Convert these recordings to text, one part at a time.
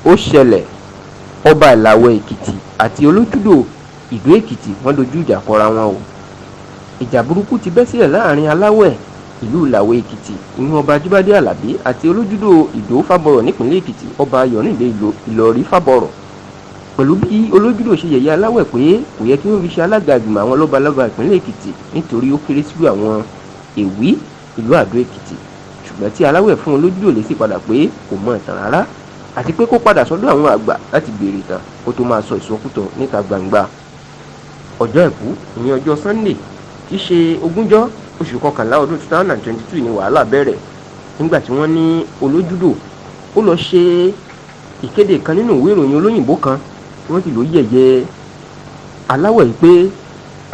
Ó ṣẹlẹ̀, Ọba Ìlàwẹ̀ Èkìtì àti Olójúdò Ìdó Èkìtì wọ́n dojú ìjà kọra wọn o. Ìjà burúkú ti bẹ́ sílẹ̀ láàrin Aláwẹ̀ ìlú Ìlàwẹ̀ Èkìtì, ìyún Ọba Ajíbádé Àlàbí, àti Olójúdò Ìdó Fábọrọ̀ nípìnlẹ̀ Èkìtì, Ọba Ayọ̀rìndé Ìlọrí Fábọrọ̀, pẹ̀lú bí Olójúdò ṣe yẹ̀yẹ́ Aláwẹ̀ pé kò yẹ kí wọ́n fi ṣe alága ìgbìmọ̀ àwọn lọ́balọ́ba ìpínlẹ̀ Èkìtì nítorí ó kéré sílùú àwọn Èwí ìlú Àdó Èkìtì. Ṣùgbọ́n tí Aláwẹ̀ fún Olójúdò lésì padà pé kò mọ ìtàn rárá àti pé kó padà sọ́dọ̀ àwọn àgbà láti béèrè ìtàn kó tó máa sọ ìsọkúsọ níta gbangba. Ọjọ́ Àìkú, ìyẹn ọjọ́ Sunday, tí í ṣe ogúnjọ́ oṣù kọkànlá ọdún 2022 ni wàhálà bẹ̀rẹ̀, nígbà tí wọ́n ní Olójúdò ó lọ ṣe ìkéde kan nínú ìwé ìròyìn olóyìnbó kan tí wọ́n sì ló yẹ̀yẹ́ Aláwẹ̀ yìí pé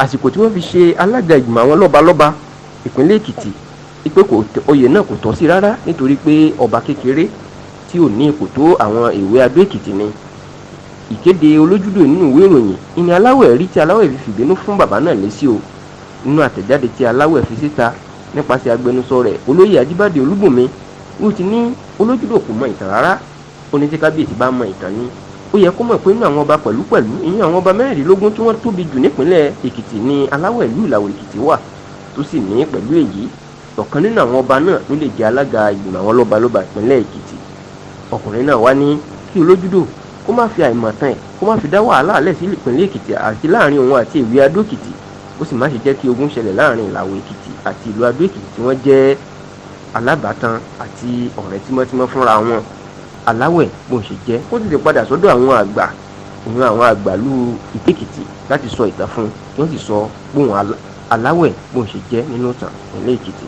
àsìkò tí wọ́n fi ṣe alága ìgbìmọ̀ àwọn lọ́balọ́ba ìpínlẹ̀ Èkìtì pé kò oyè náà kò tọ́ sí rárá, nítorí pé ọba kékeré tí ò ní ipò tó àwọn ìwé Adó Èkìtì ni. Ìkéde Olójúdò nínú ìwé ìròyìn ìní Aláwẹ̀ rí tí Aláwẹ̀ fi fìbínú fún bàbá náà lésì o. Nínú àtẹ̀jáde tí Aláwẹ̀ fi síta nípasẹ̀ agbẹnusọ rẹ̀, Olóyè Ajíbádé Olúbùnmi, ló ti ní Olójúdò kò mọ ìtàn rárá. Ó ní tí kábíyèsí bá mọ ìtàn ni, ó yẹ kó mọ̀ pé nínú àwọn ọba pẹ̀lú pẹ̀lú, ìyẹn àwọn ọba 16 tí wọ́n tóbi jù nípìnlẹ̀ Èkìtì, ní Aláwẹ̀ ìlú Ìlàwẹ̀ Èkìtì wà, tó sì ní pẹ̀lú èyí, ọ̀kan nínú àwọn ọba náà ló lè jẹ́ alága ìgbìmọ̀ àwọn lọ́balọ́ba ìpínlẹ̀ Èkìtì. Ọkùnrin náà wá ní kí Olójúdò kó má fi àìmọ̀tán ẹ̀ kó má fi dá wàhálà lẹ̀ sí ìpínlẹ̀ Èkìtì àti láàrin òun àti ìwé Adó Èkìtì, ó sì má ṣe jẹ́ kí ogun ṣẹlẹ̀ láàrin Ìlàwẹ̀ Èkìtì àti ìlú Adó Èkìtì tí wọ́n jẹ́ alábàátan àti ọ̀rẹ́ tímọ́tímọ́ fúnra wọn. Aláwẹ̀ bó ń ṣe jẹ́ kó tètè padà sọ́dọ̀ àwọn àgbà, ìyẹn àwọn àgbàlú Èkìtì, láti sọ ìtàn fún un, kí wọ́n sì sọ bóun Aláwẹ̀ bó ń ṣe jẹ́ nínú ìtàn ìpínlẹ̀ Èkìtì.